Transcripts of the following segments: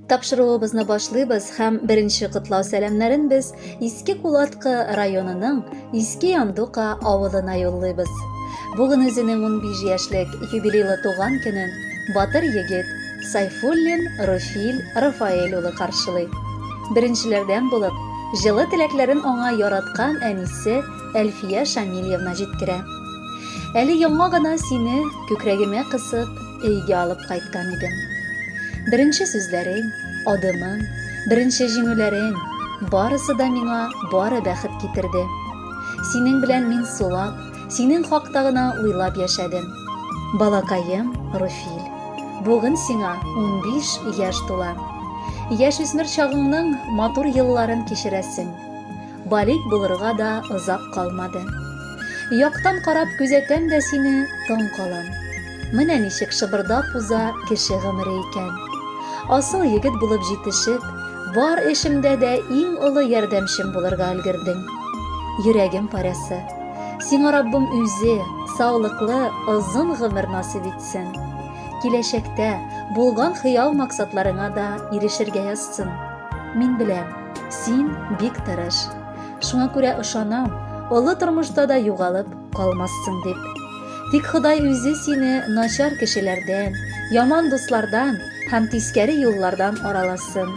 Тапшыруыбызны башлыйбыз һәм беренче котлау сәламнәрен без Иске Кулаткы районының Иске Яндука авылына юллыйбыз. Бүген үзенең 15 яшьлек юбилейлы туган көнен батыр егет Сайфуллин Руфил Рафаэль улы каршылый. Беренчеләрдән булып, җылы теләкләрен аңа яраткан әнисе Әлфия Шамильевна җиткерә. Әле яңа гына сине күкрәгемә кысып өйгә алып кайткан идем. Беренче сүзләрең, адымың, беренче җиңүләрең, барысы да миңа бары бәхет китерде. Синең белән мин сулап, синең хакта гына уйлап яшәдем. Балакаем Руфил, бүген сиңа 15 яшь тула. Яшүсмер чагыңның матур елларын кичерәсең. Балигъ булырга да озак калмады. Яктан карап күзәтәм дә сине, таң калам. Менә ничек шыбырдап уза кеше гомере икән. Асыл егет булып җитешеп, бар эшемдә дә иң олы ярдәмчем булырга өлгердең. Йөрәгем парәсе. Сиңа Раббым үзе саулыклы, озын гомер насыйп итсен. Киләчәктә булган хыял-максатларыңа да ирешергә язсын. Мин беләм, син бик тырыш. Шуңа күрә ышанам, олы тормышта да югалып калмассың дип. Тик Ходай үзе сине начар кешеләрдән, яман дуслардан һәм тискәре юллардан араласын.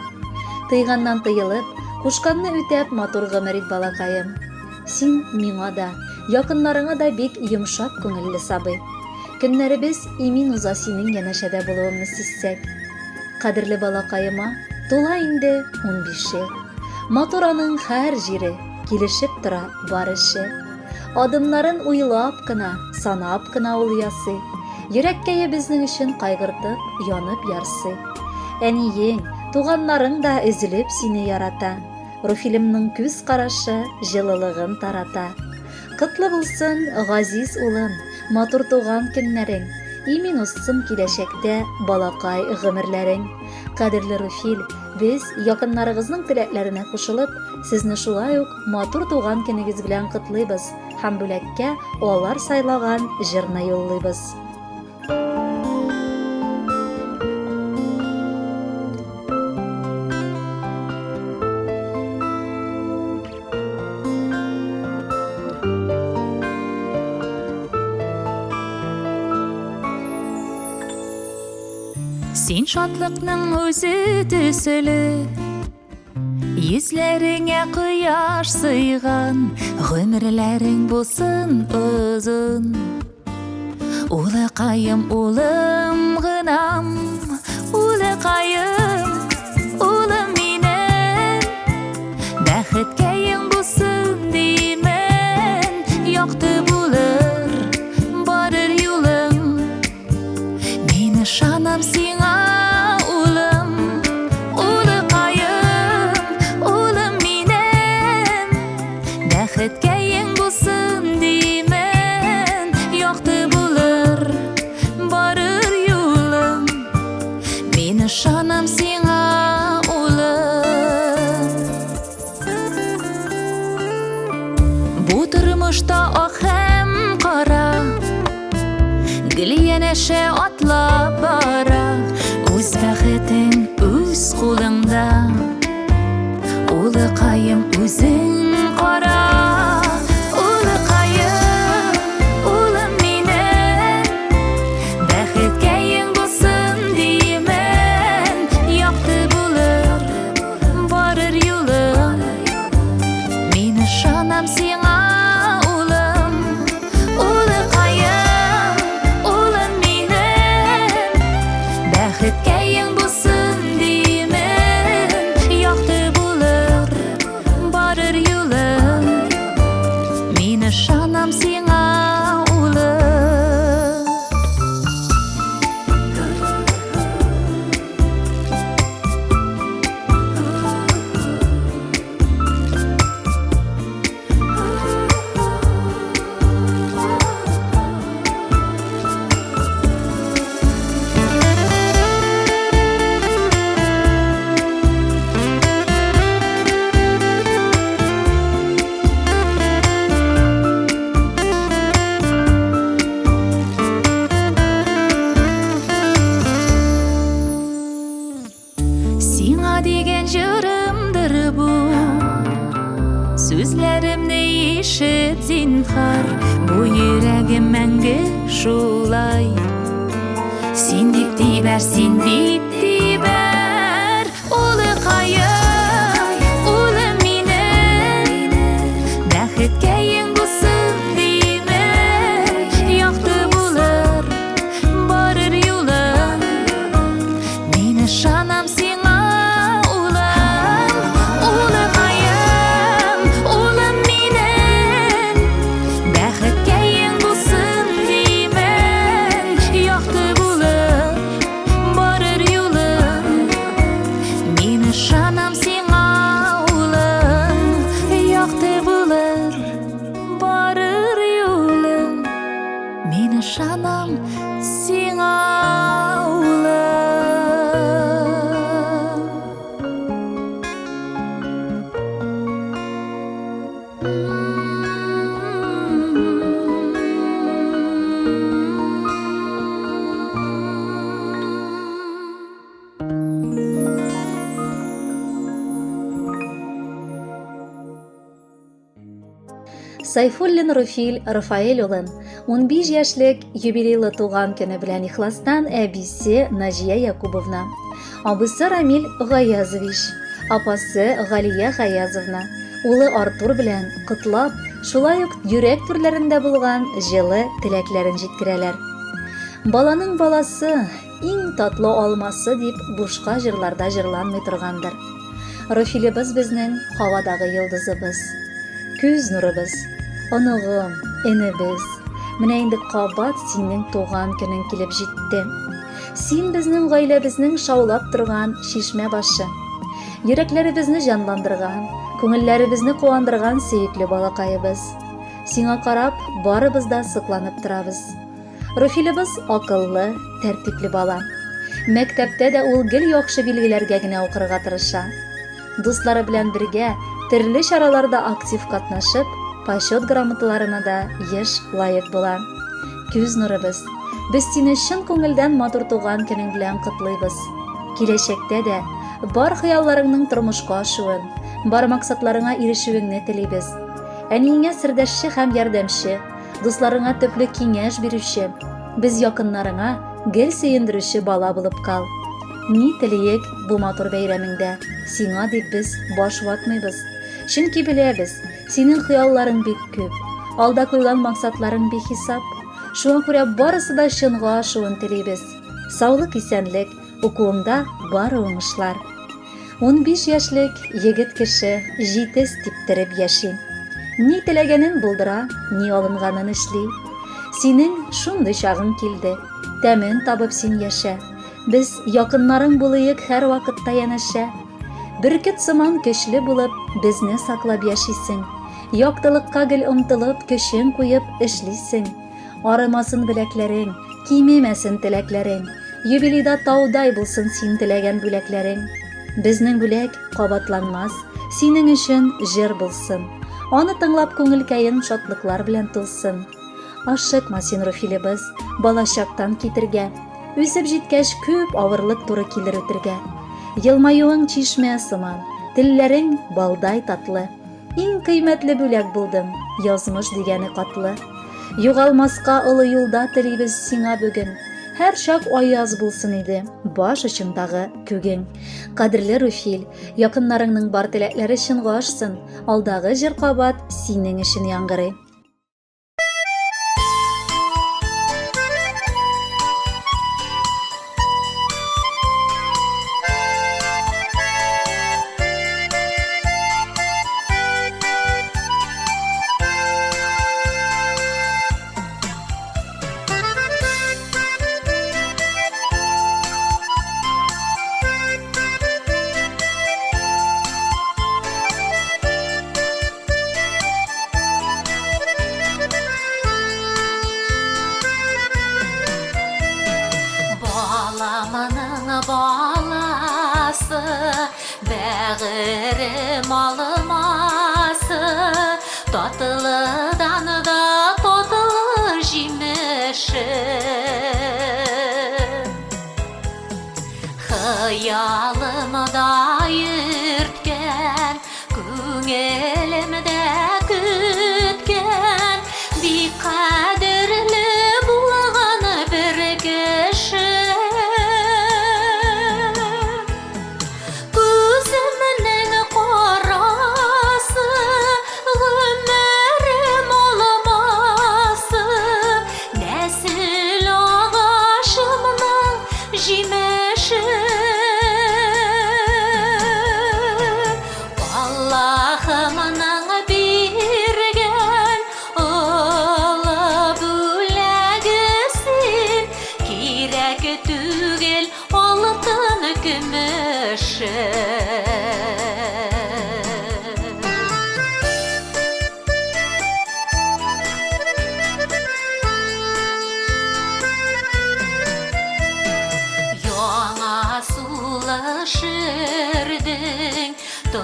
Тыйганнан тыелып, кушканны үтәп матур гомер ит, балакаем. Син миңа да, якыннарыңа да бик йомшак күңелле сабый. Көннәребез имин уза синең янәшәдә булуыңны сизсәк. Кадерле балакаема тула инде унбише. Матур аның һәр җире, килешеп тора бар эше. Адымнарын уйлап кына, санап кына ул ясый. Йөрәккәе безнең өчен кайгыртып, янып ярсый. Әниең, туганнарың да өзелеп сине ярата. Руфилемның күз карашы җылылыгын тарата. Котлы булсын, газиз улым, матур туган көннәрең, имин узсын киләчәктә балакай гомерләрең. Кадерле Руфил, без, якыннарыгызның теләкләренә кушылып, сезне шулай ук матур туган көнегез белән котлыйбыз һәм бүләккә алар сайлаган җырны юллыйбыз. Син шатлыкның үзе төсле, Йөзләреңә кояш сыйган, Гомерләрең булсын озын. Улыкаем, улым гынам, Улыкаем, улым минем, Бәхеткәең булсын димен, Якты булыр барыр юлың. Мин ышанам сиңа, улым, Улыкаем, улым минем, Бәхеткәең булсын димен, Якты булыр барыр юлың. Мин ышанам сиңа, улым. Бу тормышта ак һәм кара Гел янәшә атлап бара. Үз бәхетең үз кулыңда, Улыкаем, үзең кара. Улыкаем, улым минем, Бәхеткәең булсын димен, Якты булыр барыр юлың. Мин ышанам сиңа, улым. Улыкаем, улым минем, Бәхеткәең булсын димен, Якты булыр барыр юлың. Мин ышанам сиңа, улым. Телим мәңге шулай. Син дип тибәр, син дип тибәр, улыкаем, улым минем. Бәхеткәең булсын димен, якты булыр барыр юлың. Мин ышанам сиңа, улым, улыкаем, улым минем. Бәхеткәең булсын димен, якты булыр барыр юлың. Мин ышанам сиңа, улым, якты булыр барыр юлың. Мин ышанам сиңа, улым. Сайфуллин Руфил Рафаэль улын 15 яшьлек юбилейлы туган көне белән ихластан әбисе Наҗия Якубовна, абысы Рамил Гаязович, апасы Галия Гаязовна, улы Артур белән котлап, шулай ук йөрәк түрләрендә булган җылы теләкләрен җиткерәләр. Баланың баласы, иң татлы алмасы дип бушка җырларда җырланмый торгандыр. Руфилебыз безнең һавадагы йолдызыбыз. Күз нурыбыз, оныгым, энебез. Менә инде кабат синең туган көнең килеп җитте. Син безнең гаиләбезнең шаулап торган чишмә башы. Йөрәкләребезне җанландырган, күңелләребезне куандырган сөекле балакаебыз. Сиңа карап, барыбыз да сокланып торабыз. Руфилебыз акыллы, тәртипле бала. Мәктәптә дә ул гел яхшы билгеләргә генә укырга тырыша. Дуслары белән бергә төрле чараларда актив катнашып, почет грамоталарына да еш лаек була. Күз нурыбыз, без сине чын күңелдән матур туган көнең белән котлыйбыз. Киләчәктә дә бар хыялларыңның тормышка ашуын, бар максатларыңа ирешүеңне телибез. Әниеңә сердәшче һәм ярдәмче, дусларыңа төпле киңәш бирүче, без якыннарыңа гел сөендерүче бала булып кал. Ни телиек бу матур бәйрәмеңдә, сиңа дип без баш ватмыйбыз. Чөнки беләбез, синең хыялларың бик күп, алда куйган максатларың бихисап. Шуңа күрә барысы да чынга ашуын телибез. Саулык-исәнлек, укуыңда бары уңышлар. 15 яшьлек егет кеше җитез типтереп яши. Ни теләгәнен булдыра, ни алынганын эшли. Синең шундый чагың килде. Тәмен табып син яшә. Без якыннарың булыек һәрвакытта янәшә. Бөркет сыман көчле булып, безне саклап яшисең. Яктылыкка гел омтылып, көчең куеп эшлисең. Арымасын беләкләрең, кимемәсен теләкләрең. Юбилейда таудай булсын син теләгән бүләкләрең. Безнең бүләк кабатланмас, синең өчен җыр булсын. Аны тыңлап күңелкәең шатлыклар белән тулсын. Ашыкма син, Руфилебыз, балачактан китергә. Үсеп җиткәч, күп авырлык туры килер үтергә. Елмаюың чишмә сыман, телләрең балдай татлы. Иң кыйммәтле бүләк булдың, язмыш дигәне катлы. Югалмаска олы юлда телибез сиңа бүген. Һәр чак аяз булсын иде баш очыңдагы күгең. Кадерле Руфил, якыннарыңның бар теләкләре чынга ашсын, алдагы җыр кабат синең өчен яңгырый. Баламның баласы, бәгырем алмасы, татлыдан да татлы җимеше. Хыялымда йөрткән, күңелемдә көткән, бик кадерле.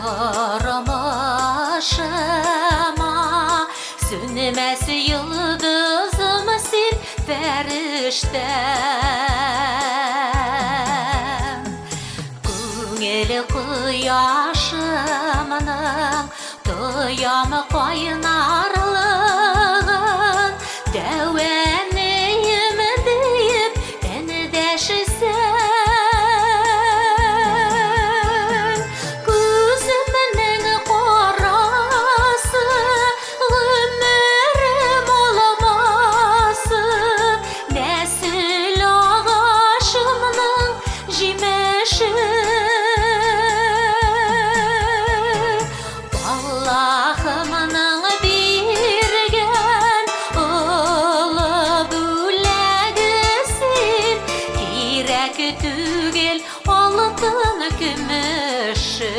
тормышыма. Сүнмәс йолдызым син, фәрештәм. Күңел кояшымның тоям кайнарлыгын, Дәүәнеем диеп эндәшсәң. Күземнең карасы, гомерем алмасы, нәсел агачымның җимеше. Аллаһымның биргән олы бүләге син, кирәк түгел алтын көмеше.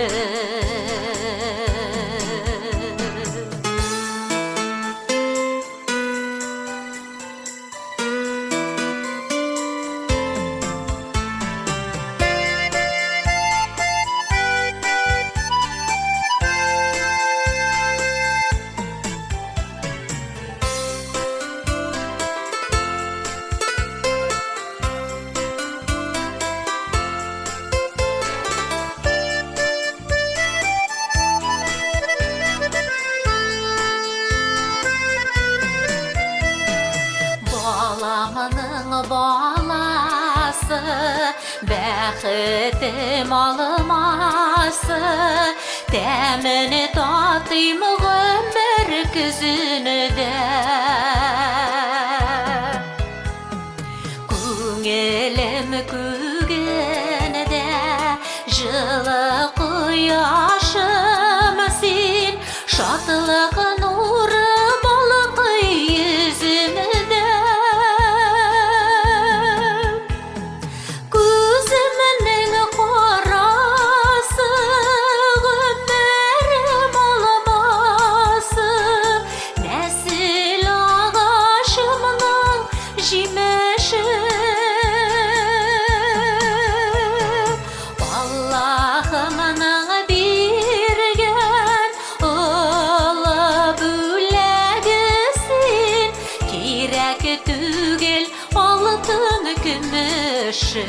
Баламның баласы, бәхетем алмасы, тәмен татыйм гомер көзендә. Күңелем күгендә җылы кояшым син, шатлык нуры балкый йөземдә. Күземнең карасы, гомерем алмасы, нәсел агачымның җимеше. Аллаһымның биргән олы бүләге син, кирәк түгел алтын көмеше.